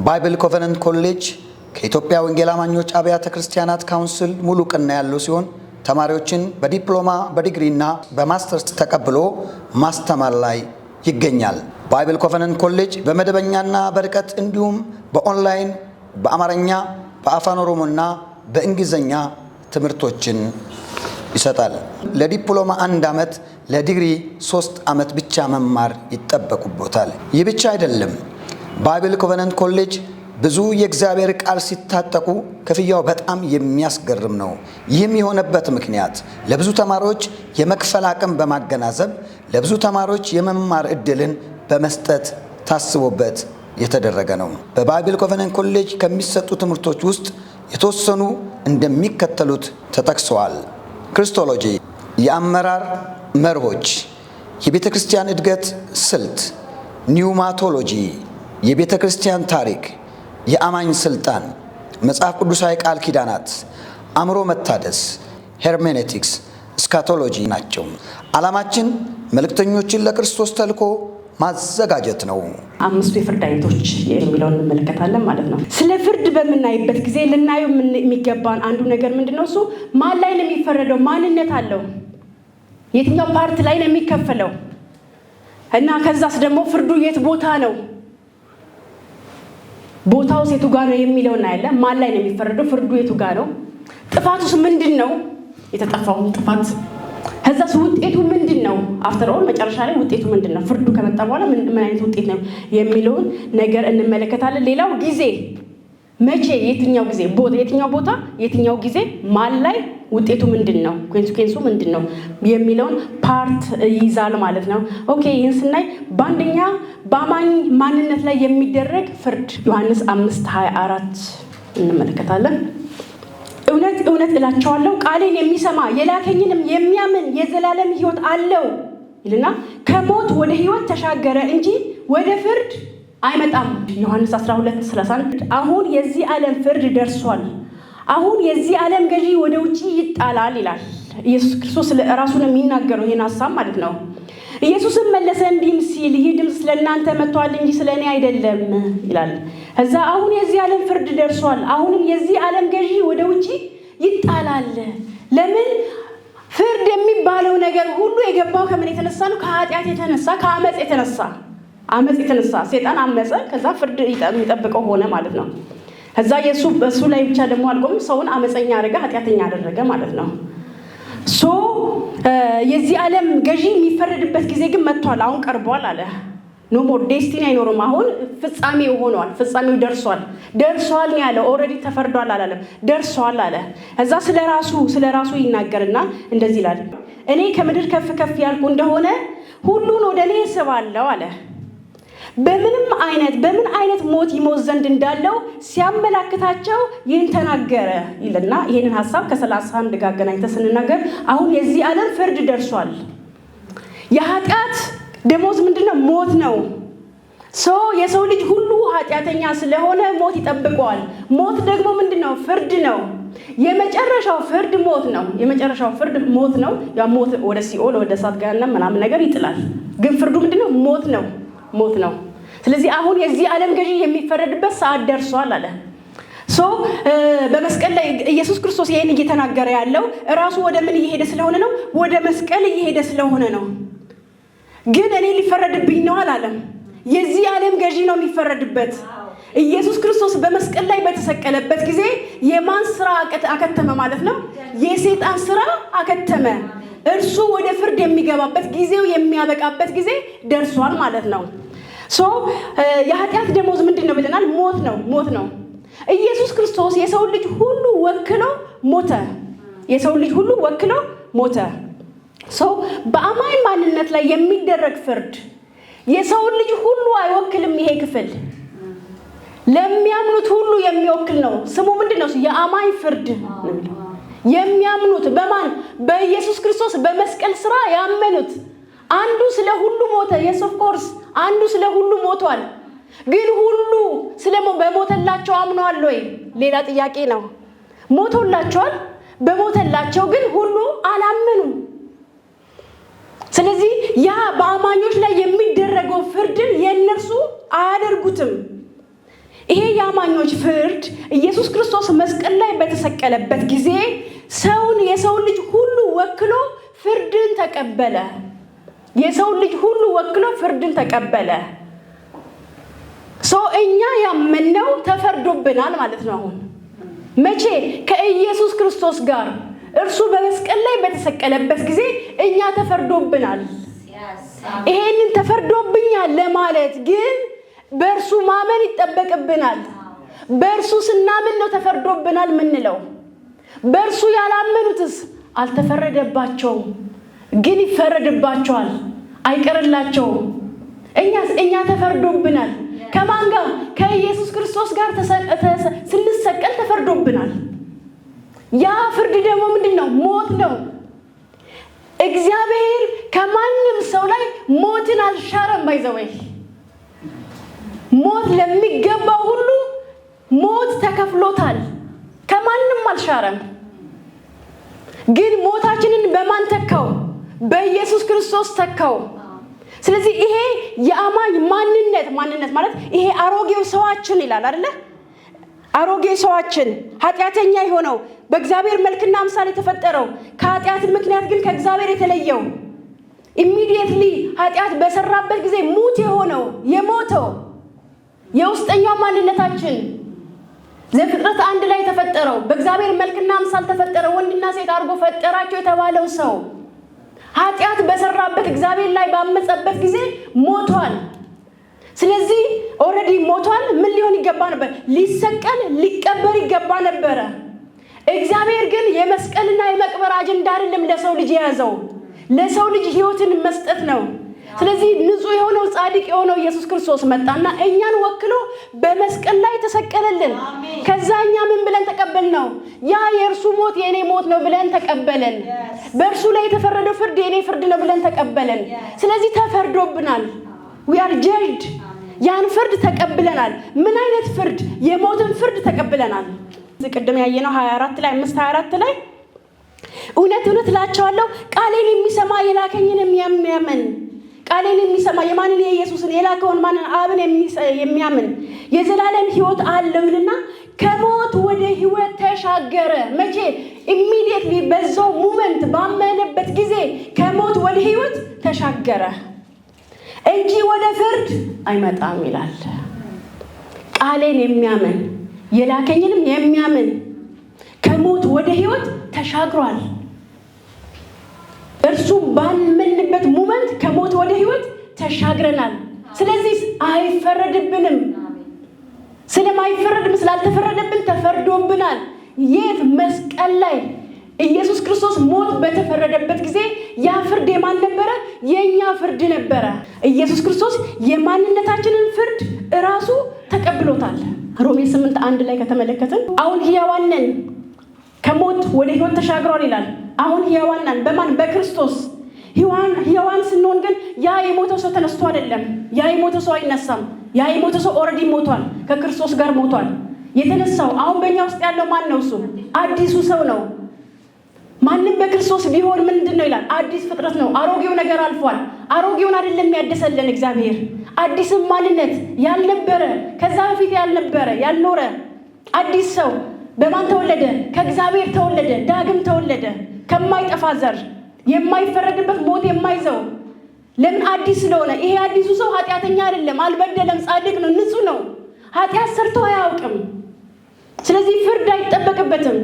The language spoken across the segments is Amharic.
Bible Covenant College ከኢትዮጵያ ወንጌል አማኞች አብያተ ክርስቲያናት ካውንስል ሙሉ እውቅና ያለው ሲሆን ተማሪዎችን በዲፕሎማ፣ በዲግሪና በማስተርስ ተቀብሎ ማስተማር ላይ ይገኛል። Bible Covenant College በመደበኛና በርቀት እንዲሁም በኦንላይን በአማርኛ፣ በአፋን ኦሮሞና በእንግሊዝኛ ትምህርቶችን ይሰጣል። ለዲፕሎማ 1 ዓመት፣ ለዲግሪ 3 ዓመት ብቻ መማር ይጠበቅቦታል። ይህ ብቻ አይደለም። Bible Covenant College ብዙ የእግዚአብሔር ቃል ሲታጠቁ ክፍያው በጣም የሚያስገርም ነው። ይህም የሆነበት ምክንያት ለብዙ ተማሪዎች የመክፈል አቅም በማገናዘብ ለብዙ ተማሪዎች የመማር እድልን በመስጠት ታስቦበት የተደረገ ነው። በ Bible Covenant College ከሚሰጡ ትምህርቶች ውስጥ የተወሰኑ እንደሚከተሉት ተጠቅሰዋል። Christology፣ የአመራር መርሆች፣ የቤተ ክርስቲያን እድገት ስልት፣ pneumatology፣ የቤተ ክርስቲያን ታሪክ፣ የአማኝ ስልጣን፣ መጽሐፍ ቅዱሳዊ ቃል ኪዳናት፣ አእምሮ መታደስ፣ hermeneutics፣ eschatology ናቸው። ዓላማችን መልእክተኞችን ለክርስቶስ ተልኮ ማዘጋጀት ነው። አምስቱ የፍርድ አይነቶች የሚለውን እንመለከታለን ማለት ነው። ስለ ፍርድ በምናይበት ጊዜ ልናየው የሚገባን አንዱ ነገር ምንድን ነው? እሱ ማን ላይ ነው የሚፈረደው? ማንነት አለው። የትኛው part ላይ ነው የሚከፈለው? እና ከዛስ ደግሞ ፍርዱ የት ቦታ ነው? ቦታው የቱ ጋር ነው የሚለው እናያለን። ማን ላይ ነው የሚፈረደው? ፍርዱ የቱ ጋር ነው? ጥፋቱስ ምንድን ነው? የተጠፋው ጥፋት፣ ከዛስ ውጤቱ ምንድን ነው? After all መጨረሻ ላይ ውጤቱ ምንድን ነው? ፍርዱ ከመጣ በኋላ ምን አይነት ውጤት ነው የሚለውን ነገር እንመለከታለን። ሌላው ጊዜ፣ መቼ፣ የትኛው ጊዜ፣ የትኛው ቦታ፣ የትኛው ጊዜ፣ ማን ላይ፣ ውጤቱ ምንድን ነው፣ consequence ኡ ምንድን ነው የሚለውን part ይይዛል ማለት ነው። Okay፣ ይህን ስናይ በአንደኛ በአማኝ ማንነት ላይ የሚደረግ ፍርድ ዮሐንስ 5:24 እንመለከታለን። እውነት እውነት እላችኋለሁ፣ ቃሌን የሚሰማ የላከኝንም የሚያምን የዘላለም ሕይወት አለው ይልና ከሞት ወደ ሕይወት ተሻገረ እንጂ ወደ ፍርድ አይመጣም። ዮሐንስ 12:31 አሁን የዚህ ዓለም ፍርድ ደርሷል፣ አሁን የዚህ ዓለም ገዢ ወደ ውጭ ይጣላል ይላል። ኢየሱስ ክርስቶስ ራሱን የሚናገረው ይህን ሀሳብ ማለት ነው። ኢየሱስም መለሰ እንዲህም ሲል፣ ይህ ድምፅ ስለ እናንተ መጥቷል እንጂ ስለ እኔ አይደለም ይላል። እዛ አሁን የዚህ ዓለም ፍርድ ደርሷል፣ አሁንም የዚህ ዓለም ገዢ ወደ ውጭ ይጣላል። ለምን? ፍርድ የሚባለው ነገር ሁሉ የገባው ከምን የተነሳ ነው? ከኃጢአት የተነሳ፣ ከአመፅ የተነሳ። አመፅ የተነሳ ሴጣን አመፀ፣ ከዛ ፍርድ የሚጠብቀው ሆነ ማለት ነው። ከዛ የሱ በእሱ ላይ ብቻ ደግሞ አልቆም፣ ሰውን አመፀኛ አደረገ፣ ኃጢአተኛ አደረገ ማለት ነው። So የዚህ ዓለም ገዢ የሚፈረድበት ጊዜ ግን መጥቷል፣ አሁን ቀርቧል አለ። No more destiny አይኖርም። አሁን ፍጻሜው ሆኗል፣ ፍጻሜው ደርሷል። ደርሷል ነው ያለው። Already ተፈርዷል አላለም፣ ደርሷል አለ። እዛ ስለ ራሱ ይናገርና እንደዚህ ይላል፣ እኔ ከምድር ከፍ ከፍ ያልኩ እንደሆነ ሁሉን ወደ እኔ እስባለሁ አለ። በምንም አይነት በምን አይነት ሞት ይሞት ዘንድ እንዳለው ሲያመላክታቸው ይህን ተናገረ ይልና ይህንን ሀሳብ ከ31 ጋር አገናኝተን ስንናገር አሁን የዚህ ዓለም ፍርድ ደርሷል። የኃጢአት ደሞዝ ምንድን ነው? ሞት ነው። So የሰው ልጅ ሁሉ ኃጢአተኛ ስለሆነ ሞት ይጠብቀዋል። ሞት ደግሞ ምንድን ነው? ፍርድ ነው። የመጨረሻው ፍርድ ሞት ነው። የመጨረሻው ፍርድ ሞት ነው። ያ ሞት ወደ ሲኦል፣ ወደ እሳት ገሃነም ምናምን ነገር ይጥላል። ግን ፍርዱ ምንድን ነው? ሞት ነው። ሞት ነው። ስለዚህ አሁን የዚህ ዓለም ገዢ የሚፈረድበት ሰዓት ደርሷል አለ። So በመስቀል ላይ ኢየሱስ ክርስቶስ ይህን እየተናገረ ያለው እራሱ ወደ ምን እየሄደ ስለሆነ ነው? ወደ መስቀል እየሄደ ስለሆነ ነው። ግን እኔ ሊፈረድብኝ ነው አላለም። የዚህ ዓለም ገዢ ነው የሚፈረድበት። ኢየሱስ ክርስቶስ በመስቀል ላይ በተሰቀለበት ጊዜ የማን ስራ አከተመ ማለት ነው? የሴጣን ስራ አከተመ። እርሱ ወደ ፍርድ የሚገባበት ጊዜው የሚያበቃበት ጊዜ ደርሷል ማለት ነው። So የኃጢአት ደሞዝ ምንድን ነው ብለናል? ሞት ነው። ሞት ነው። ኢየሱስ ክርስቶስ የሰው ልጅ ሁሉ ወክሎ ሞተ። የሰው ልጅ ሁሉ ወክሎ ሞተ። So በአማኝ ማንነት ላይ የሚደረግ ፍርድ የሰውን ልጅ ሁሉ አይወክልም። ይሄ ክፍል ለሚያምኑት ሁሉ የሚወክል ነው። ስሙ ምንድን ነው? የአማኝ ፍርድ ነው የሚለው። የሚያምኑት በማን? በኢየሱስ ክርስቶስ በመስቀል ስራ ያመኑት። አንዱ ስለ ሁሉ ሞተ። Yes, of course፣ አንዱ ስለ ሁሉ ሞቷል። ግን ሁሉ ስለ በሞተላቸው አምነዋል ወይ? ሌላ ጥያቄ ነው። ሞቶላቸዋል። በሞተላቸው ግን ሁሉ አላመኑም። ስለዚህ ያ በአማኞች ላይ የሚደረገው ፍርድን የእነርሱ አያደርጉትም። ይሄ የአማኞች ፍርድ ኢየሱስ ክርስቶስ መስቀል ላይ በተሰቀለበት ጊዜ ሰውን፣ የሰውን ልጅ ሁሉ ወክሎ ፍርድን ተቀበለ። የሰውን ልጅ ሁሉ ወክሎ ፍርድን ተቀበለ። So እኛ ያመንነው ተፈርዶብናል ማለት ነው። አሁን መቼ? ከኢየሱስ ክርስቶስ ጋር እርሱ በመስቀል ላይ በተሰቀለበት ጊዜ እኛ ተፈርዶብናል። ይሄንን ተፈርዶብኛል ለማለት ግን በእርሱ ማመን ይጠበቅብናል። በእርሱ ስናምን ነው ተፈርዶብናል ምንለው። በእርሱ ያላመኑትስ አልተፈረደባቸውም፣ ግን ይፈረድባቸዋል፣ አይቀርላቸውም። እኛስ? እኛ ተፈርዶብናል። ከማን ጋር? ከኢየሱስ ክርስቶስ ጋር ስንሰቀል ተፈርዶብናል። ያ ፍርድ ደግሞ ምንድን ነው? ሞት ነው። እግዚአብሔር ከማንም ሰው ላይ ሞትን አልሻረም። By the way፣ ሞት ለሚገባው ሁሉ ሞት ተከፍሎታል። ከማንም አልሻረም። ግን ሞታችንን በማን ተካው? በኢየሱስ ክርስቶስ ተካው። ስለዚህ ይሄ የአማኝ ማንነት፣ ማንነት ማለት ይሄ አሮጌው ሰዋችን ይላል አይደለ? አሮጌ ሰዋችን፣ ኃጢአተኛ የሆነው፣ በእግዚአብሔር መልክና አምሳል የተፈጠረው፣ ከኃጢአት ምክንያት ግን ከእግዚአብሔር የተለየው፣ immediately ኃጢአት በሰራበት ጊዜ ሙት የሆነው፣ የሞተው የውስጠኛው ማንነታችን፣ ዘፍጥረት 1 ላይ የተፈጠረው፣ በእግዚአብሔር መልክና አምሳል ተፈጠረ፣ ወንድና ሴት አድርጎ ፈጠራቸው የተባለው ሰው ኃጢአት በሰራበት፣ እግዚአብሔር ላይ ባመፀበት ጊዜ ሞቷል። ስለዚህ already ሞቷል። ምን ሊሆን ይገባ ነበር? ሊሰቀል፣ ሊቀበር ይገባ ነበረ። እግዚአብሔር ግን የመስቀልና የመቅበር አጀንዳ አይደለም ለሰው ልጅ የያዘው፣ ለሰው ልጅ ሕይወትን መስጠት ነው። ስለዚህ ንጹሕ የሆነው፣ ጻድቅ የሆነው ኢየሱስ ክርስቶስ መጣና እኛን ወክሎ በመስቀል ላይ ተሰቀለልን። ከዛ እኛ ምን ብለን ተቀበልነው? ያ የእርሱ ሞት የእኔ ሞት ነው ብለን ተቀበልን። በእርሱ ላይ የተፈረደው ፍርድ የእኔ ፍርድ ነው ብለን ተቀበልን። ስለዚህ ተፈርዶብናል። We are judged። ያን ፍርድ ተቀብለናል። ምን አይነት ፍርድ? የሞትን ፍርድ ተቀብለናል። ቅድም ያየነው 24 ላይ፣ 5 24 ላይ እውነት እውነት እላችኋለሁ፣ ቃሌን የሚሰማ የላከኝን የሚያምን፣ ቃሌን የሚሰማ የማንን? የኢየሱስን፣ የላከውን ማንን? አብን የሚያምን የዘላለም ሕይወት አለው ይልና ከሞት ወደ ሕይወት ተሻገረ። መቼ? Immediately፣ በዛው moment ባመነበት ጊዜ ከሞት ወደ ሕይወት ተሻገረ እንጂ ወደ ፍርድ አይመጣም ይላል። ቃሌን የሚያምን የላከኝንም የሚያምን ከሞት ወደ ሕይወት ተሻግሯል። እርሱ ባመንበት moment ከሞት ወደ ሕይወት ተሻግረናል። ስለዚህ አይፈረድብንም። ስለማይፈረድብን፣ ስላልተፈረደብን ተፈርዶብናል። የት? መስቀል ላይ ኢየሱስ ክርስቶስ ሞት በተፈረደበት ጊዜ ያ ፍርድ የማን ነበረ? የእኛ ፍርድ ነበረ። ኢየሱስ ክርስቶስ የማንነታችንን ፍርድ እራሱ ተቀብሎታል። ሮሜ 8:1 ላይ ከተመለከትን አሁን ሕያዋን ነን፣ ከሞት ወደ ሕይወት ተሻግሯል ይላል። አሁን ሕያዋን ነን። በማን? በክርስቶስ። ሕያዋን ስንሆን ግን ያ የሞተው ሰው ተነስቶ አይደለም። ያ የሞተ ሰው አይነሳም። ያ የሞተ ሰው already ሞቷል፣ ከክርስቶስ ጋር ሞቷል። የተነሳው አሁን በእኛ ውስጥ ያለው ማን ነው? እሱ አዲሱ ሰው ነው። ማንም በክርስቶስ ቢሆን ምንድን ነው ይላል? አዲስ ፍጥረት ነው። አሮጌው ነገር አልፏል። አሮጌውን አይደለም ያደሰልን እግዚአብሔር፣ አዲስም ማንነት፣ ያልነበረ፣ ከዛ በፊት ያልነበረ፣ ያልኖረ አዲስ ሰው በማን ተወለደ? ከእግዚአብሔር ተወለደ፣ ዳግም ተወለደ፣ ከማይጠፋ ዘር፣ የማይፈረድበት፣ ሞት የማይዘው። ለምን? አዲስ ስለሆነ። ይሄ አዲሱ ሰው ኃጢአተኛ አይደለም፣ አልበደለም፣ ጻድቅ ነው፣ ንጹህ ነው፣ ኃጢአት ሰርቶ አያውቅም። ስለዚህ ፍርድ አይጠበቅበትም።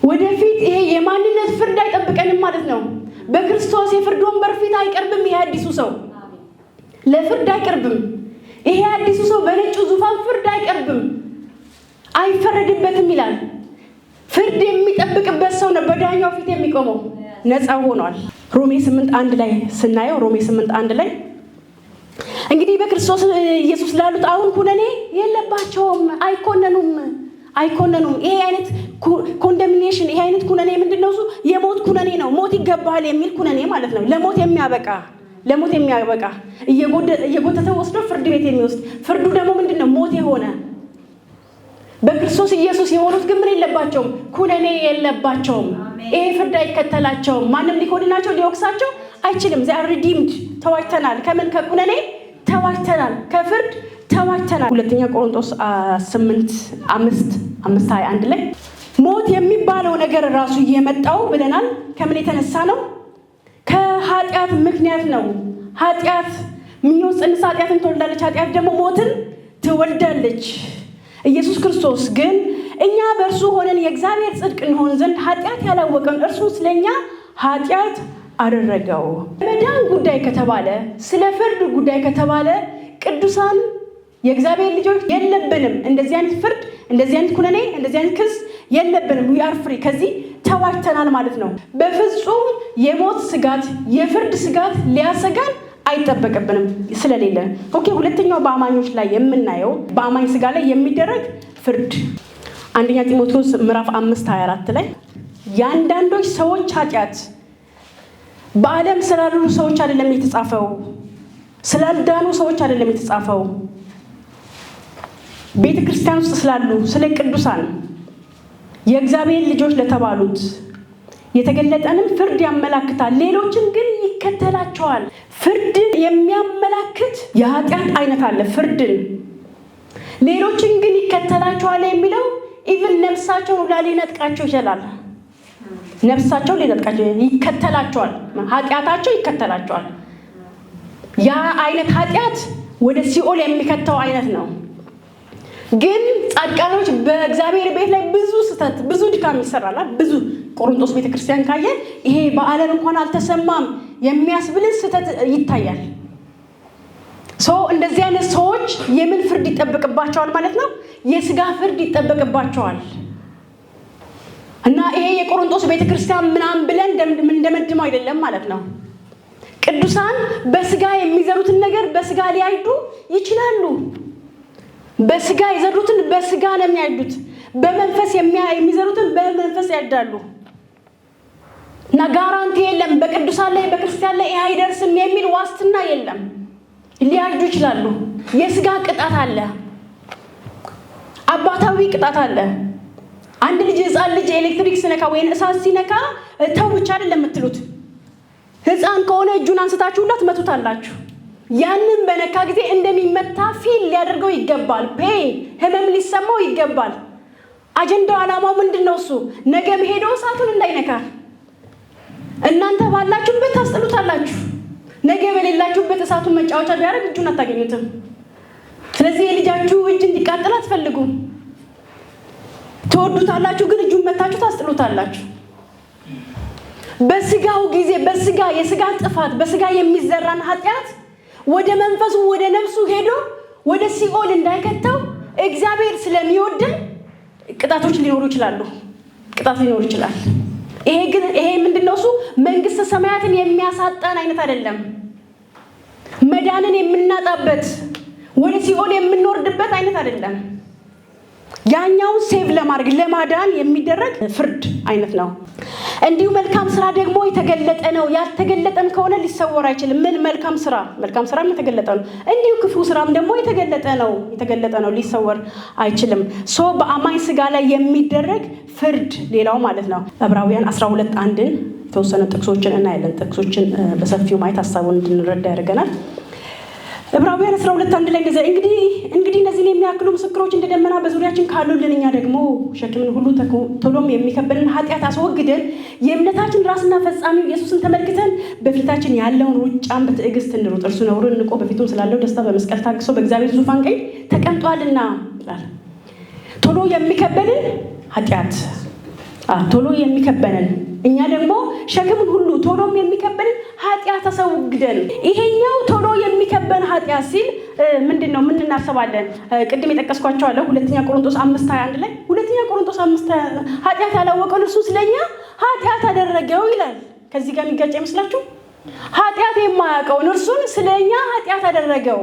ወደፊት ይሄ የማንነት ፍርድ አይጠብቀንም ማለት ነው። በክርስቶስ የፍርድ ወንበር ፊት አይቀርብም። ይሄ አዲሱ ሰው ለፍርድ አይቀርብም። ይሄ አዲሱ ሰው በነጩ ዙፋን ፍርድ አይቀርብም፣ አይፈረድበትም ይላል። ፍርድ የሚጠብቅበት ሰው ነው በዳኛው ፊት የሚቆመው፣ ነፃ ሆኗል። ሮሜ 8:1 ላይ ስናየው፣ ሮሜ 8:1 ላይ እንግዲህ በክርስቶስ ኢየሱስ ላሉት አሁን ኩነኔ የለባቸውም፣ አይኮነኑም፣ አይኮነኑም። ይሄ አይነት condemnation፣ ይሄ አይነት ኩነኔ ምንድን ነው? እሱ የሞት ኩነኔ ነው። ሞት ይገባሃል የሚል ኩነኔ ማለት ነው። ለሞት የሚያበቃ፣ ለሞት የሚያበቃ፣ እየጎተተ ወስዶ ፍርድ ቤት የሚወስድ፣ ፍርዱ ደግሞ ምንድን ነው? ሞት የሆነ። በክርስቶስ ኢየሱስ የሆኑት ግን ምን የለባቸውም? ኩነኔ የለባቸውም። ይሄ ፍርድ አይከተላቸውም። ማንም ሊኮንናቸው ሊወቅሳቸው አይችልም። They are redeemed። ተዋጅተናል። ከምን? ከኩነኔ ተዋጅተናል። ከፍርድ ተዋጅተናል። ሁለተኛ ቆሮንቶስ 8 5 5 21 ላይ ሞት የሚባለው ነገር ራሱ የመጣው ብለናል ከምን የተነሳ ነው? ከኃጢአት ምክንያት ነው። ኃጢአት ምኞት ፀንሳ ኃጢአትን ትወልዳለች፣ ኃጢአት ደግሞ ሞትን ትወልዳለች። ኢየሱስ ክርስቶስ ግን እኛ በእርሱ ሆነን የእግዚአብሔር ጽድቅ እንሆን ዘንድ ኃጢአት ያላወቀውን እርሱ ስለኛ ኃጢአት አደረገው። መዳን ጉዳይ ከተባለ፣ ስለ ፍርድ ጉዳይ ከተባለ ቅዱሳን የእግዚአብሔር ልጆች የለብንም። እንደዚህ አይነት ፍርድ፣ እንደዚህ አይነት ኩነኔ፣ እንደዚህ አይነት ክስ የለብንም። We are free፣ ከዚህ ተዋጅተናል ማለት ነው። በፍጹም የሞት ስጋት፣ የፍርድ ስጋት ሊያሰጋን አይጠበቅብንም ስለሌለ። Okay፣ ሁለተኛው በአማኞች ላይ የምናየው በአማኝ ስጋ ላይ የሚደረግ ፍርድ አንደኛ ጢሞቴዎስ ምዕራፍ 5:24 ላይ የአንዳንዶች ሰዎች ኃጢአት በዓለም ስላሉ ሰዎች አይደለም የተጻፈው፣ ስላልዳኑ ሰዎች አይደለም የተጻፈው፣ ቤተ ክርስቲያን ውስጥ ስላሉ ስለ ቅዱሳን የእግዚአብሔር ልጆች ለተባሉት የተገለጠንም ፍርድ ያመላክታል፣ ሌሎችን ግን ይከተላቸዋል። ፍርድን የሚያመላክት የኃጢአት አይነት አለ። ፍርድን ሌሎችን ግን ይከተላቸዋል የሚለው even ነፍሳቸውን ሁላ ሊነጥቃቸው ይችላል። ነፍሳቸውን ሊነጥቃቸው ይከተላቸዋል። ኃጢአታቸው ይከተላቸዋል። ያ አይነት ኃጢአት ወደ ሲኦል የሚከተው አይነት ነው። ግን ጻድቃኖች በእግዚአብሔር ቤት ላይ ብዙ ስህተት፣ ብዙ ድካም ይሰራል። ብዙ ቆሮንቶስ ቤተክርስቲያን ካየን ይሄ በዓለም እንኳን አልተሰማም የሚያስብልን ስህተት ይታያል። So እንደዚህ አይነት ሰዎች የምን ፍርድ ይጠበቅባቸዋል ማለት ነው? የስጋ ፍርድ ይጠበቅባቸዋል። እና ይሄ የቆሮንቶስ ቤተክርስቲያን ምናምን ብለን እንደመድመው አይደለም ማለት ነው። ቅዱሳን በስጋ የሚዘሩትን ነገር በስጋ ሊያጭዱ ይችላሉ። በስጋ የዘሩትን በስጋ ነው የሚያጭዱት። በመንፈስ የሚዘሩትን በመንፈስ ያጭዳሉ። እና guarantee የለም። በቅዱሳን ላይ፣ በክርስቲያን ላይ ይህ አይደርስም የሚል ዋስትና የለም። ሊያጭዱ ይችላሉ። የስጋ ቅጣት አለ። አባታዊ ቅጣት አለ። አንድ ልጅ፣ ህፃን ልጅ ኤሌክትሪክ ሲነካ ወይም እሳት ሲነካ ተው ብቻ አይደለም የምትሉት። ህፃን ከሆነ እጁን አንስታችሁ ሁላ ትመቱታላችሁ። ያንን በነካ ጊዜ እንደሚመታ feel ሊያደርገው ይገባል። Pain፣ ህመም ሊሰማው ይገባል። አጀንዳው፣ ዓላማው ምንድን ነው? እሱ ነገም ሄዶ እሳቱን እንዳይነካ። እናንተ ባላችሁበት ታስጥሉታላችሁ። ነገ በሌላችሁበት እሳቱን መጫወቻ ቢያደርግ እጁን አታገኙትም። ስለዚህ የልጃችሁ እጅ እንዲቃጠል አትፈልጉም። ትወዱታላችሁ፣ ግን እጁን መታችሁ ታስጥሉታላችሁ። በስጋው ጊዜ በስጋ የስጋ ጥፋት፣ በስጋ የሚዘራን ኃጢአት ወደ መንፈሱ፣ ወደ ነፍሱ ሄዶ ወደ ሲኦል እንዳይከተው እግዚአብሔር ስለሚወደን ቅጣቶች ሊኖሩ ይችላሉ። ቅጣት ሊኖር ይችላል። ይሄ ግን ይሄ ምንድነው? እሱ መንግስተ ሰማያትን የሚያሳጣን አይነት አይደለም። መዳንን የምናጣበት፣ ወደ ሲኦል የምንወርድበት አይነት አይደለም። ያኛውን save ለማድረግ፣ ለማዳን የሚደረግ ፍርድ አይነት ነው። እንዲሁ መልካም ስራ ደግሞ የተገለጠ ነው። ያልተገለጠም ከሆነ ሊሰወር አይችልም። ምን መልካም ስራ? መልካም ስራም የተገለጠ ነው። እንዲሁ ክፉ ስራም ደግሞ የተገለጠ ነው። የተገለጠ ነው፣ ሊሰወር አይችልም። So በአማኝ ስጋ ላይ የሚደረግ ፍርድ ሌላው ማለት ነው። ዕብራውያን 12:1ን የተወሰነ ጥቅሶችን እናያለን። ጥቅሶችን በሰፊው ማየት ሀሳቡን እንድንረዳ ያደርገናል። ዕብራውያን 12:1 ላይ እንደዚያ እንግዲህ እንግዲህ እነዚህን የሚያክሉ ምስክሮች እንደ ደመና በዙሪያችን ካሉልን እኛ ደግሞ ሸክምን ሁሉ ቶሎም የሚከበንን ኃጢአት አስወግደን የእምነታችን ራስና ፈጻሚው ኢየሱስን ተመልክተን በፊታችን ያለውን ሩጫን በትዕግስት እንሩጥ። እርሱ ነውርን ንቆ በፊቱም ስላለው ደስታ በመስቀል ታግሶ በእግዚአብሔር ዙፋን ቀኝ ተቀምጧልና ይላል። ቶሎ የሚከበንን ኃጢአት፣ ቶሎ የሚከበንን እኛ ደግሞ ሸክምን ሁሉ ቶሎም የሚከበንን ኃጢአት አስወግደን። ይሄኛው ቶሎ የሚከበን ኃጢአት ሲል ምንድን ነው? ምን እናስባለን? ቅድም የጠቀስኳቸው አለ ሁለተኛ ቆሮንቶስ 5:21 ላይ። ሁለተኛ ቆሮንቶስ 5 ኃጢአት ያላወቀውን እርሱ ስለኛ ኃጢአት አደረገው ይላል። ከዚህ ጋር የሚጋጭ አይመስላችሁ? ኃጢአት የማያውቀውን እርሱን ስለኛ ኃጢአት አደረገው።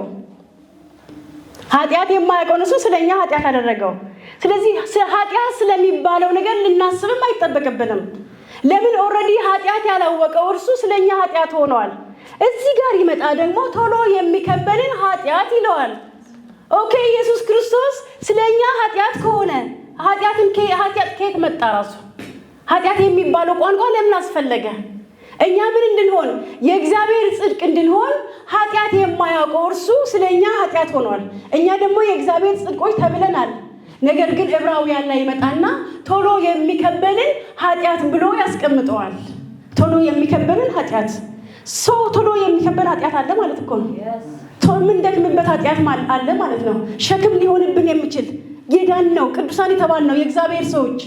ኃጢአት የማያውቀውን እርሱ ስለኛ ኃጢአት አደረገው። ስለዚህ ኃጢአት ስለሚባለው ነገር ልናስብም አይጠበቅብንም። ለምን? Already ኃጢአት ያላወቀው እርሱ ስለኛ ኃጢአት ሆኗል። እዚህ ጋር ይመጣ ደግሞ ቶሎ የሚከበንን ኃጢአት ይለዋል። Okay፣ ኢየሱስ ክርስቶስ ስለኛ ኃጢአት ከሆነ ኃጢአት ከየት መጣ? ራሱ ኃጢአት የሚባለው ቋንቋ ለምን አስፈለገ? እኛ ምን እንድንሆን? የእግዚአብሔር ጽድቅ እንድንሆን ኃጢአት የማያውቀው እርሱ ስለ እኛ ኃጢአት ሆኗል። እኛ ደግሞ የእግዚአብሔር ጽድቆች ተብለናል። ነገር ግን ዕብራውያን ላይ ይመጣና ቶሎ የሚከበንን ኃጢአት ብሎ ያስቀምጠዋል። ቶሎ የሚከበንን ኃጢአት፣ so ቶሎ የሚከበን ኃጢአት አለ ማለት እኮ ነው። የምንደክምበት ኃጢአት አለ ማለት ነው። ሸክም ሊሆንብን የሚችል፣ የዳን ነው፣ ቅዱሳን የተባልነው፣ የእግዚአብሔር ሰዎች፣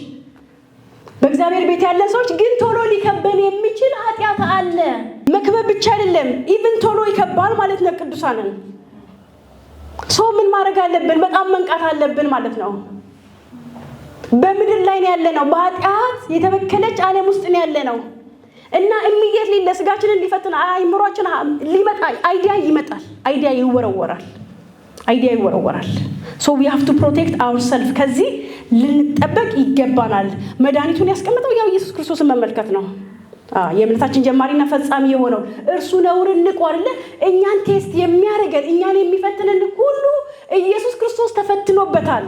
በእግዚአብሔር ቤት ያለ ሰዎች ግን ቶሎ ሊከበን የሚችል ኃጢአት አለ። መክበብ ብቻ አይደለም፣ even ቶሎ ይከባል ማለት ነው ቅዱሳንን። So ምን ማድረግ አለብን? በጣም መንቃት አለብን ማለት ነው። በምድር ላይ ነው ያለነው። በኃጢአት የተበከለች ዓለም ውስጥ ነው ያለነው እና immediately ለስጋችንን ሊፈትን አይምሯችን ሊመጣ idea ይመጣል። Idea ይወረወራል። Idea ይወረወራል። So we have to protect ourself። ከዚህ ልንጠበቅ ይገባናል። መድኃኒቱን ያስቀምጠው ያው ኢየሱስ ክርስቶስን መመልከት ነው። የእምነታችን ጀማሪና ፈጻሚ የሆነው እርሱ ነውርን ንቆ አይደለ? እኛን test የሚያደርገን፣ እኛን የሚፈትንን ሁሉ ኢየሱስ ክርስቶስ ተፈትኖበታል።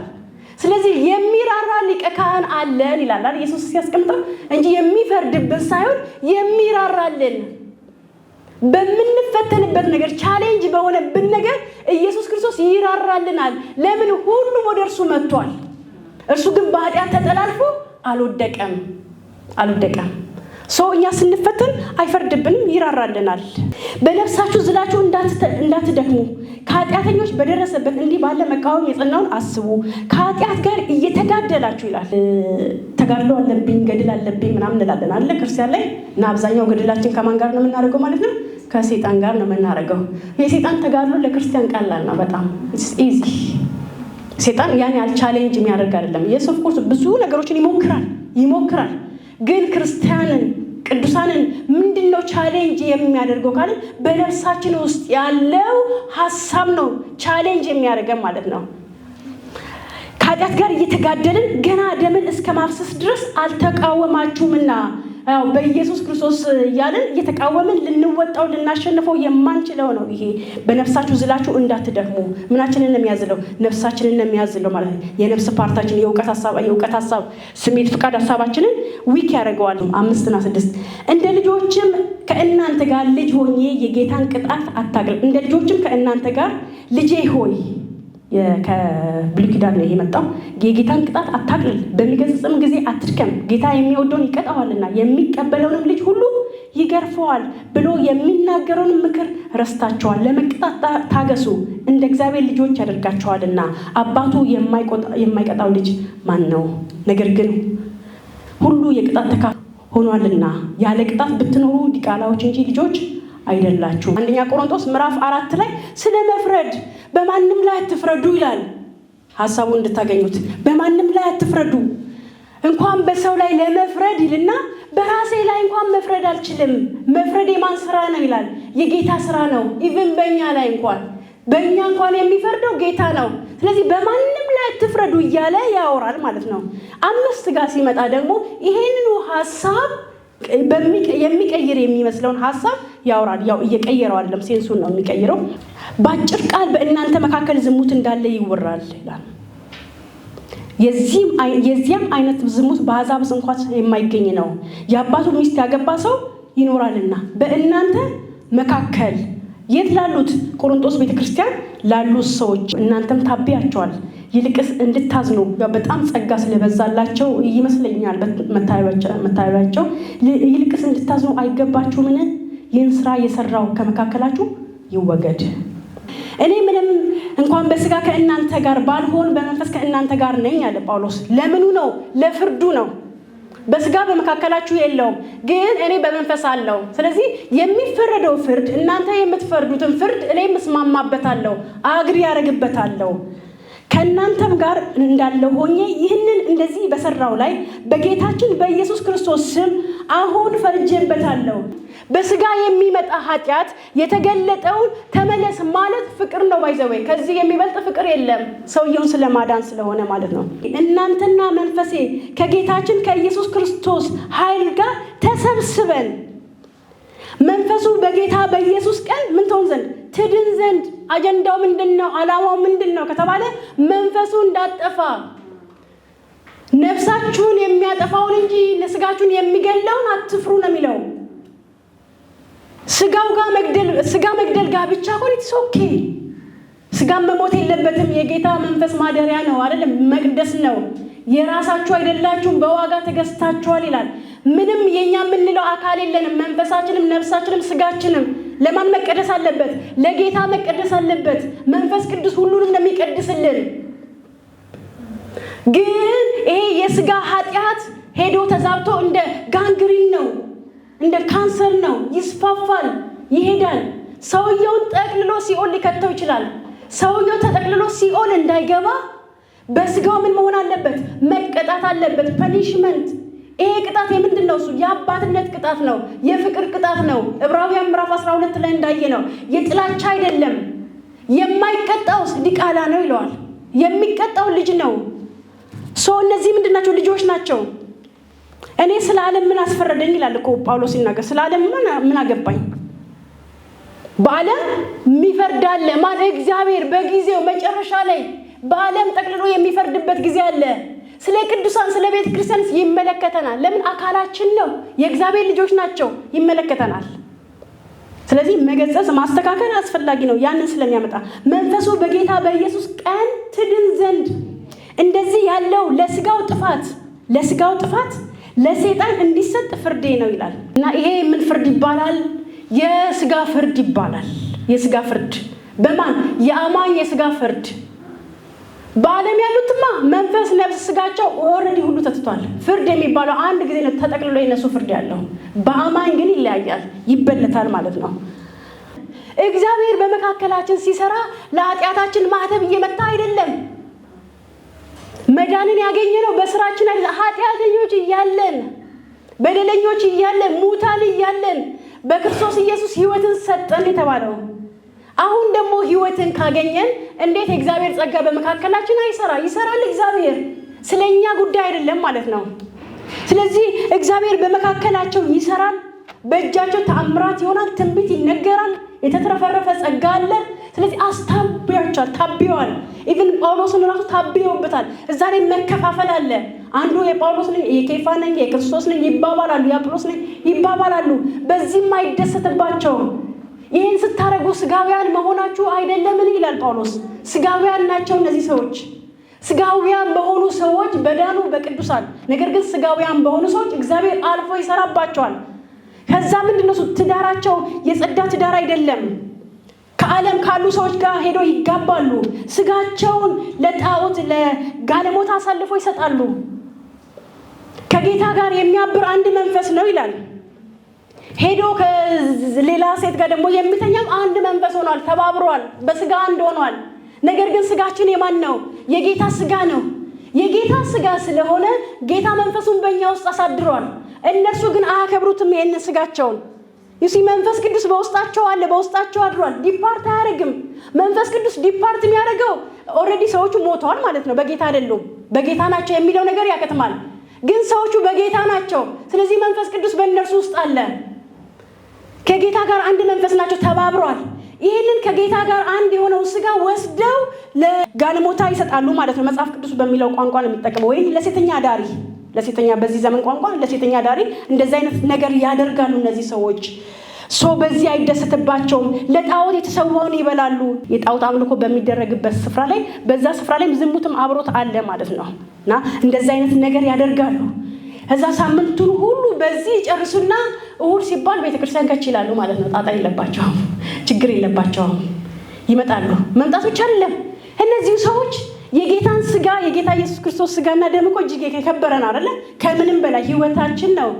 ስለዚህ የሚራራ ሊቀ ካህን አለን ይላል አይደል? ኢየሱስ ሲያስቀምጠው እንጂ የሚፈርድብን ሳይሆን የሚራራልን፣ በምንፈተንበት ነገር፣ challenge በሆነብን ነገር ኢየሱስ ክርስቶስ ይራራልናል። ለምን? ሁሉም ወደ እርሱ መጥቷል። እርሱ ግን በኃጢአት ተጠላልፎ አልወደቀም፣ አልወደቀም። So እኛ ስንፈተን አይፈርድብንም፣ ይራራልናል። በነፍሳችሁ ዝላችሁ እንዳትደክሙ ከኃጢአተኞች በደረሰበት እንዲህ ባለ መቃወም የጸናውን አስቡ። ከኃጢአት ጋር እየተጋደላችሁ ይላል። ተጋድሎ አለብኝ፣ ገድል አለብኝ ምናምን እንላለን አለ ክርስቲያን ላይ። እና አብዛኛው ገድላችን ከማን ጋር ነው የምናደርገው ማለት ነው? ከሴጣን ጋር ነው የምናደርገው። የሴጣን ተጋድሎ ለክርስቲያን ቀላል ነው በጣም፣ easy። ሴጣን ያን ያህል challenge የሚያደርግ አይደለም። Yes, of course ብዙ ነገሮችን ይሞክራል፣ ይሞክራል። ግን ክርስቲያንን፣ ቅዱሳንን ምንድን ነው challenge የሚያደርገው ካልን በነፍሳችን ውስጥ ያለው ሀሳብ ነው challenge የሚያደርገን ማለት ነው። ከኃጢአት ጋር እየተጋደልን ገና ደምን እስከ ማፍሰስ ድረስ አልተቃወማችሁምና፣ ያው በኢየሱስ ክርስቶስ እያልን እየተቃወምን ልንወጣው ልናሸንፈው የማንችለው ነው። ይሄ በነፍሳችሁ ዝላችሁ እንዳትደክሙ። ምናችንን ነው የሚያዝለው? ነፍሳችንን ነው የሚያዝለው ማለት ነው። የነፍስ part ኣችን የእውቀት ሀሳብ፣ ስሜት፣ ፍቃድ፣ ሀሳባችንን weak ያደርገዋል። 5ና 6፣ እንደ ልጆችም ከእናንተ ጋር ልጅ ሆኜ የጌታን ቅጣት አታቅል፣ እንደ ልጆችም ከእናንተ ጋር ልጄ ሆይ፣ ከብሉይ ኪዳን ነው የመጣው። የጌታን ቅጣት አታቅልል፣ በሚገሥጽም ጊዜ አትድከም። ጌታ የሚወደውን ይቀጣዋልና የሚቀበለውንም ልጅ ሁሉ ይገርፈዋል ብሎ የሚናገረውን ምክር ረስታችኋል። ለመቀጣት ታገሱ፣ እንደ እግዚአብሔር ልጆች ያደርጋችኋልና። አባቱ የማይቀጣው ልጅ ማን ነው? ነገር ግን ሁሉ የቅጣት ተካፋይ ሆኗልና ያለ ቅጣት ብትኖሩ ዲቃላዎች እንጂ ልጆች አይደላችሁም። አንደኛ ቆሮንቶስ ምዕራፍ 4 ላይ ስለ መፍረድ በማንም ላይ አትፍረዱ ይላል። ሀሳቡን እንድታገኙት፣ በማንም ላይ አትፍረዱ። እንኳን በሰው ላይ ለመፍረድ ይልና በራሴ ላይ እንኳን መፍረድ አልችልም። መፍረድ የማን ስራ ነው ይላል? የጌታ ስራ ነው። Even በእኛ ላይ እንኳን፣ በእኛ እንኳን የሚፈርደው ጌታ ነው። ስለዚህ በማንም ላይ አትፍረዱ እያለ ያወራል ማለት ነው። 5 ጋር ሲመጣ ደግሞ ይሄንኑ ሀሳብ የሚቀይር የሚመስለውን ሀሳብ ያወራል። ያው እየቀየረው አይደለም፣ sense ኡን ነው የሚቀይረው። በአጭር ቃል በእናንተ መካከል ዝሙት እንዳለ ይወራል ይላል። የዚያም አይነት ዝሙት በአሕዛብስ እንኳን የማይገኝ ነው። የአባቱ ሚስት ያገባ ሰው ይኖራልና በእናንተ መካከል። የት ላሉት? ቆሮንቶስ ቤተክርስቲያን ላሉት ሰዎች። እናንተም ታብያቸዋል። ይልቅስ እንድታዝኑ፣ በጣም ጸጋ ስለበዛላቸው ይመስለኛል መታበያቸው። ይልቅስ እንድታዝኑ አይገባችሁምን? ይህን ስራ የሰራው ከመካከላችሁ ይወገድ። እኔ ምንም እንኳን በስጋ ከእናንተ ጋር ባልሆን በመንፈስ ከእናንተ ጋር ነኝ አለ ጳውሎስ። ለምኑ ነው? ለፍርዱ ነው። በስጋ በመካከላችሁ የለሁም፣ ግን እኔ በመንፈስ አለሁ። ስለዚህ የሚፈረደው ፍርድ፣ እናንተ የምትፈርዱትን ፍርድ እኔም እስማማበታለሁ፣ agree ያደርግበታለሁ። ከእናንተም ጋር እንዳለሁ ሆኜ ይህንን እንደዚህ በሰራው ላይ በጌታችን በኢየሱስ ክርስቶስ ስም አሁን ፈርጄበታለሁ። በስጋ የሚመጣ ኃጢአት የተገለጠውን ተመለስ ማለት ፍቅር ነው። By the way ከዚህ የሚበልጥ ፍቅር የለም፣ ሰውየውን ስለማዳን ስለሆነ ማለት ነው። እናንተና መንፈሴ ከጌታችን ከኢየሱስ ክርስቶስ ኃይል ጋር ተሰብስበን መንፈሱ በጌታ በኢየሱስ ቀን ምን ትሆን ዘንድ? ትድን ዘንድ። አጀንዳው ምንድን ነው? ዓላማው ምንድን ነው ከተባለ መንፈሱ እንዳጠፋ፣ ነፍሳችሁን የሚያጠፋውን እንጂ ለስጋችሁን የሚገለውን አትፍሩ ነው የሚለው። ስጋው ጋር መግደል፣ ስጋ መግደል ጋር ብቻ ከሆነ it's okay። ስጋም መሞት የለበትም። የጌታ መንፈስ ማደሪያ ነው አይደለም? መቅደስ ነው። የራሳችሁ አይደላችሁም፣ በዋጋ ተገዝታችኋል ይላል። ምንም የኛ የምንለው አካል የለንም። መንፈሳችንም፣ ነፍሳችንም፣ ስጋችንም ለማን መቀደስ አለበት? ለጌታ መቀደስ አለበት። መንፈስ ቅዱስ ሁሉንም ነው የሚቀድስልን። ግን ይሄ የስጋ ኃጢአት ሄዶ ተዛብቶ እንደ gangrene ነው፣ እንደ ካንሰር ነው፣ ይስፋፋል፣ ይሄዳል። ሰውየውን ጠቅልሎ ሲኦል ሊከተው ይችላል። ሰውየው ተጠቅልሎ ሲኦል እንዳይገባ በስጋው ምን መሆን አለበት? መቀጣት አለበት። Punishment። ይሄ ቅጣት የምንድን ነው? እሱ የአባትነት ቅጣት ነው፣ የፍቅር ቅጣት ነው። ዕብራውያን ምዕራፍ 12 ላይ እንዳየነው የጥላቻ አይደለም። የማይቀጣው ዲቃላ ነው ይለዋል። የሚቀጣው ልጅ ነው። So እነዚህ ምንድን ናቸው? ልጆች ናቸው። እኔ ስለ ዓለም ምን አስፈረደኝ ይላል እኮ ጳውሎስ ሲናገር። ስለ ዓለም ምን አገባኝ? በዓለም የሚፈርድ አለ። ማን? እግዚአብሔር። በጊዜው መጨረሻ ላይ በዓለም ጠቅልሎ የሚፈርድበት ጊዜ አለ። ስለ ቅዱሳን፣ ስለ ቤተ ክርስቲያን ይመለከተናል። ለምን? አካላችን ነው። የእግዚአብሔር ልጆች ናቸው። ይመለከተናል። ስለዚህ መገሰጽ፣ ማስተካከል አስፈላጊ ነው። ያንን ስለሚያመጣ መንፈሱ በጌታ በኢየሱስ ቀን ትድን ዘንድ እንደዚህ ያለው ለስጋው ጥፋት ለሰይጣን እንዲሰጥ ፍርዴ ነው ይላል። እና ይሄ ምን ፍርድ ይባላል? የስጋ ፍርድ ይባላል። የስጋ ፍርድ በማን? የአማኝ የስጋ ፍርድ። በዓለም ያሉትማ መንፈስ፣ ነፍስ፣ ስጋቸው already ሁሉ ተትቷል። ፍርድ የሚባለው አንድ ጊዜ ነው ተጠቅልሎ የነሱ ፍርድ ያለው። በአማኝ ግን ይለያያል፣ ይበለታል ማለት ነው። እግዚአብሔር በመካከላችን ሲሰራ ለኃጢአታችን ማህተብ እየመታ አይደለም። መዳንን ያገኘነው በስራችን አይደለም። ኃጢአተኞች እያለን፣ በደለኞች እያለን፣ ሙታን እያለን በክርስቶስ ኢየሱስ ሕይወትን ሰጠን የተባለው። አሁን ደግሞ ሕይወትን ካገኘን እንዴት የእግዚአብሔር ጸጋ በመካከላችን አይሰራ? ይሰራል። እግዚአብሔር ስለኛ ጉዳይ አይደለም ማለት ነው። ስለዚህ እግዚአብሔር በመካከላቸው ይሰራል። በእጃቸው ተአምራት ይሆናል። ትንቢት ይነገራል። የተትረፈረፈ ጸጋ አለ። ስለዚህ አስታብያቸዋል፣ ታብየዋል። Even ጳውሎስን ራሱ ታብየውበታል። እዛ ላይ መከፋፈል አለ። አንዱ የጳውሎስ ነኝ፣ የኬፋ ነኝ፣ የክርስቶስ ነኝ ይባባላሉ፣ የአጵሎስ ነኝ ይባባላሉ። በዚህም አይደሰትባቸውም። ይህን ስታደርጉ ስጋውያን መሆናችሁ አይደለምን? ይላል ጳውሎስ። ስጋውያን ናቸው እነዚህ ሰዎች። ስጋውያን በሆኑ ሰዎች፣ በዳኑ በቅዱሳን፣ ነገር ግን ስጋውያን በሆኑ ሰዎች እግዚአብሔር አልፎ ይሰራባቸዋል። ከዛ ምንድን ነው? ትዳራቸው የጸዳ ትዳር አይደለም። ከዓለም ካሉ ሰዎች ጋር ሄደው ይጋባሉ። ስጋቸውን ለጣዖት፣ ለጋለሞታ አሳልፎ ይሰጣሉ። ከጌታ ጋር የሚያብር አንድ መንፈስ ነው ይላል። ሄዶ ከሌላ ሴት ጋር ደግሞ የሚተኛም አንድ መንፈስ ሆኗል፣ ተባብሯል፣ በስጋ አንድ ሆኗል። ነገር ግን ስጋችን የማን ነው? የጌታ ስጋ ነው። የጌታ ስጋ ስለሆነ ጌታ መንፈሱን በእኛ ውስጥ አሳድሯል። እነርሱ ግን አያከብሩትም ይሄንን ስጋቸውን። You see፣ መንፈስ ቅዱስ በውስጣቸው አለ፣ በውስጣቸው አድሯል። Depart አያደርግም። መንፈስ ቅዱስ depart የሚያደርገው already ሰዎቹ ሞተዋል ማለት ነው። በጌታ አይደሉም። በጌታ ናቸው የሚለው ነገር ያከትማል። ግን ሰዎቹ በጌታ ናቸው። ስለዚህ መንፈስ ቅዱስ በእነርሱ ውስጥ አለ። ከጌታ ጋር አንድ መንፈስ ናቸው፣ ተባብሯል። ይህንን ከጌታ ጋር አንድ የሆነውን ስጋ ወስደው ለጋለሞታ ይሰጣሉ ማለት ነው። መጽሐፍ ቅዱስ በሚለው ቋንቋ ነው የሚጠቀመው፣ ወይም ለሴተኛ አዳሪ፣ ለሴተኛ፣ በዚህ ዘመን ቋንቋ ለሴተኛ አዳሪ እንደዚህ አይነት ነገር ያደርጋሉ እነዚህ ሰዎች። So በዚህ አይደሰትባቸውም። ለጣዖት የተሰዋውን ይበላሉ። የጣዖት አምልኮ በሚደረግበት ስፍራ ላይ፣ በዛ ስፍራ ላይ ዝሙትም አብሮት አለ ማለት ነው። እና እንደዚህ አይነት ነገር ያደርጋሉ። ከዛ ሳምንቱን ሁሉ በዚህ ይጨርሱና እሁድ ሲባል ቤተክርስቲያን ከች ይላሉ ማለት ነው። ጣጣ የለባቸውም፣ ችግር የለባቸውም። ይመጣሉ። መምጣት ብቻ አይደለም፣ እነዚሁ ሰዎች የጌታን ስጋ፣ የጌታ ኢየሱስ ክርስቶስ ስጋና ደም እኮ እጅግ የከበረ ነው አይደለ? ከምንም በላይ ህይወታችን ነው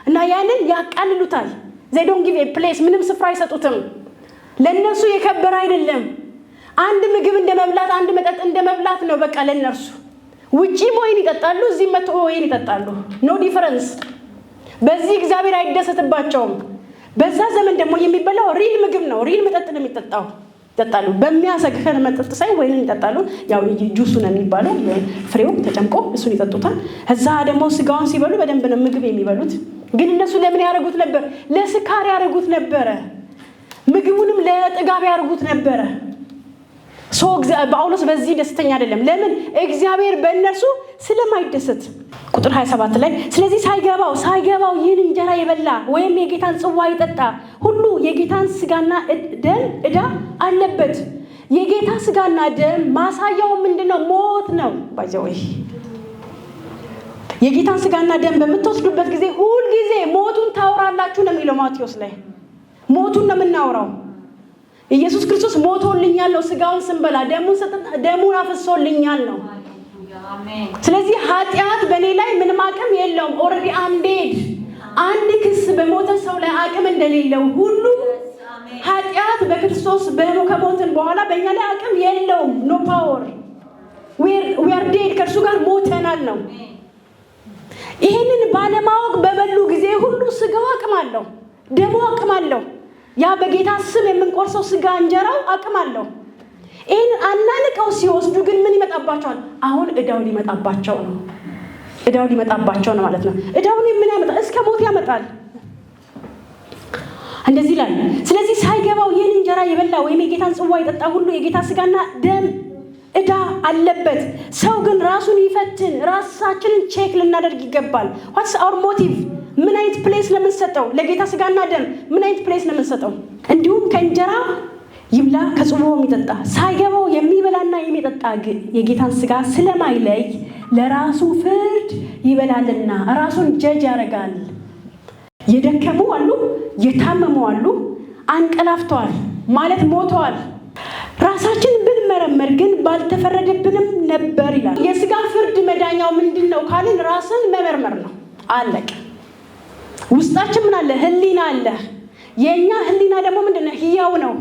እና ያንን ያቃልሉታል። They don't give a place፣ ምንም ስፍራ አይሰጡትም። ለእነርሱ የከበረ አይደለም። አንድ ምግብ እንደ መብላት፣ አንድ መጠጥ እንደ መብላት ነው በቃ ለእነርሱ። ውጪም ወይን ይጠጣሉ፣ እዚህም መጥቶ ወይን ይጠጣሉ። No difference። በዚህ እግዚአብሔር አይደሰትባቸውም። በዛ ዘመን ደግሞ የሚበላው real ምግብ ነው፣ real መጠጥ ነው የሚጠጣው፣ ይጠጣሉ። በሚያሰክር መጠጥ ሳይሆን ወይንን ይጠጣሉ። ያው ጁሱ ነው የሚባለው፣ ፍሬው ተጨምቆ እሱን ይጠጡታል። እዛ ደግሞ ስጋውን ሲበሉ በደንብ ነው ምግብ የሚበሉት። ግን እነሱ ለምን ያደርጉት ነበር? ለስካር ያደርጉት ነበረ። ምግቡንም ለጥጋብ ያደርጉት ነበረ። So ጳውሎስ በዚህ ደስተኛ አይደለም። ለምን? እግዚአብሔር በእነርሱ ስለማይደሰት። ቁጥር 27 ላይ፣ ስለዚህ ሳይገባው ይህን እንጀራ የበላ ወይም የጌታን ጽዋ የጠጣ ሁሉ የጌታን ስጋና ደም ዕዳ አለበት። የጌታ ስጋና ደም ማሳያው ምንድን ነው? ሞት ነው። By the way፣ የጌታን ስጋና ደም በምትወስዱበት ጊዜ ሁልጊዜ ሞቱን ታወራላችሁ ነው የሚለው ማቴዎስ ላይ። ሞቱን ነው የምናወራው። ኢየሱስ ክርስቶስ ሞቶልኛል ነው። ስጋውን ስንበላ ደሙን አፍሶልኛል ነው። ስለዚህ ኃጢአት በእኔ ላይ ምንም አቅም የለውም። Already I'm dead። አንድ ክስ በሞተ ሰው ላይ አቅም እንደሌለው ሁሉ ኃጢአት በክርስቶስ ከሞትን በኋላ በእኛ ላይ አቅም የለውም። No power፣ we are dead፣ ከእርሱ ጋር ሞተናል ነው። ይህንን ባለማወቅ በበሉ ጊዜ ሁሉ ስጋው አቅም አለው፣ ደሙ አቅም አለው። ያ በጌታ ስም የምንቆርሰው ስጋ እንጀራው አቅም አለው። ይህንን አናንቀው ሲወስዱ ግን ምን ይመጣባቸዋል? አሁን እዳው ሊመጣባቸው ነው። እዳው ሊመጣባቸው ነው ማለት ነው። እዳውን ምን ያመጣል? እስከ ሞት ያመጣል። እንደዚህ ይላል። ስለዚህ ሳይገባው ይህን እንጀራ የበላ ወይም የጌታን ጽዋ የጠጣ ሁሉ የጌታ ስጋና ደም ዕዳ አለበት። ሰው ግን ራሱን ይፈትን። ራሳችንን check ልናደርግ ይገባል። What's our motive? ምን አይነት place ነው የምንሰጠው? ለጌታ ስጋና ደም ምን አይነት place ነው የምንሰጠው? እንዲሁም ከእንጀራ ይብላ ከጽዋውም ይጠጣ። ሳይገባው የሚበላና የሚጠጣ የጌታን ስጋ ስለማይለይ ለራሱ ፍርድ ይበላልና ራሱን judge ያደርጋል። የደከሙ አሉ፣ የታመሙ አሉ፣ አንቀላፍተዋል ማለት ሞተዋል። ራሳችን ብንመረመር ግን ባልተፈረደብንም ነበር ይላል። የስጋ ፍርድ መዳኛው ምንድን ነው ካልን ራስን መመርመር ነው። አለቀ። ውስጣችን ምን አለ? ህሊና አለ። የእኛ ህሊና ደግሞ ምንድን ነው? ህያው ነው።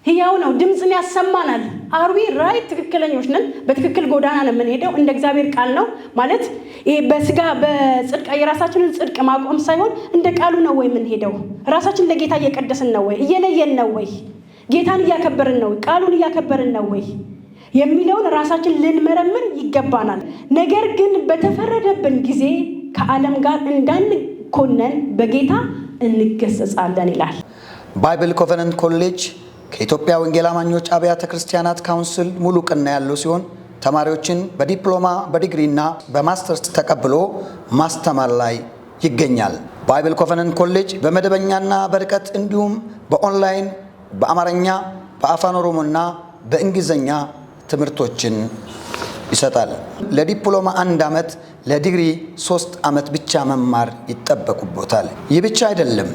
ህያው ነው። ድምፅን ያሰማናል። Are we right? ትክክለኞች ነን። በትክክል ጎዳና ነው የምንሄደው። እንደ እግዚአብሔር ቃል ነው ማለት ይሄ በስጋ በጽድቅ የራሳችንን ጽድቅ ማቆም ሳይሆን እንደ ቃሉ ነው ወይ የምንሄደው? ራሳችን ለጌታ እየቀደስን ነው ወይ? እየለየን ነው ወይ? ጌታን እያከበርን ነው ወይ? ቃሉን እያከበርን ነው ወይ የሚለውን ራሳችን ልንመረምር ይገባናል። ነገር ግን በተፈረደብን ጊዜ ከዓለም ጋር እንዳንኮነን በጌታ እንገሰጻለን ይላል። Bible Covenant College ከኢትዮጵያ ወንጌል አማኞች አብያተ ክርስቲያናት ካውንስል ሙሉ እውቅና ያለው ሲሆን ተማሪዎችን በዲፕሎማ፣ በዲግሪና በማስተርስ ተቀብሎ ማስተማር ላይ ይገኛል። Bible Covenant College በመደበኛና በርቀት እንዲሁም በኦንላይን በአማርኛ፣ በአፋን ኦሮሞና በእንግሊዝኛ ትምህርቶችን ይሰጣል። ለዲፕሎማ 1 ዓመት፣ ለዲግሪ 3 ዓመት ብቻ መማር ይጠበቅቦታል። ይህ ብቻ አይደለም።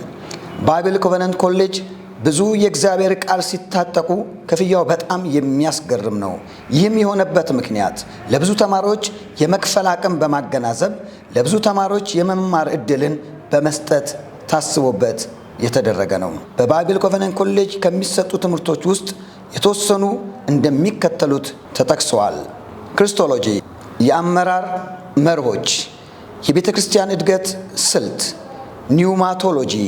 Bible Covenant College ብዙ የእግዚአብሔር ቃል ሲታጠቁ ክፍያው በጣም የሚያስገርም ነው። ይህም የሆነበት ምክንያት ለብዙ ተማሪዎች የመክፈል አቅም በማገናዘብ ለብዙ ተማሪዎች የመማር እድልን በመስጠት ታስቦበት የተደረገ ነው። በ Bible Covenant College ከሚሰጡ ትምህርቶች ውስጥ የተወሰኑ እንደሚከተሉት ተጠቅሰዋል። Christology፣ የአመራር መርሆች፣ የቤተ ክርስቲያን እድገት ስልት፣ pneumatology፣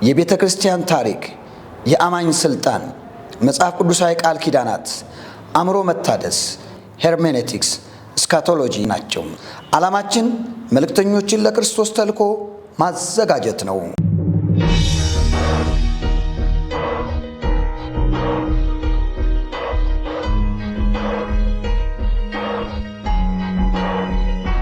የቤተ ክርስቲያን ታሪክ፣ የአማኝ ስልጣን፣ መጽሐፍ ቅዱሳዊ ቃል ኪዳናት፣ አእምሮ መታደስ፣ hermeneutics፣ eschatology ናቸው። ዓላማችን መልእክተኞችን ለክርስቶስ ተልኮ ማዘጋጀት ነው።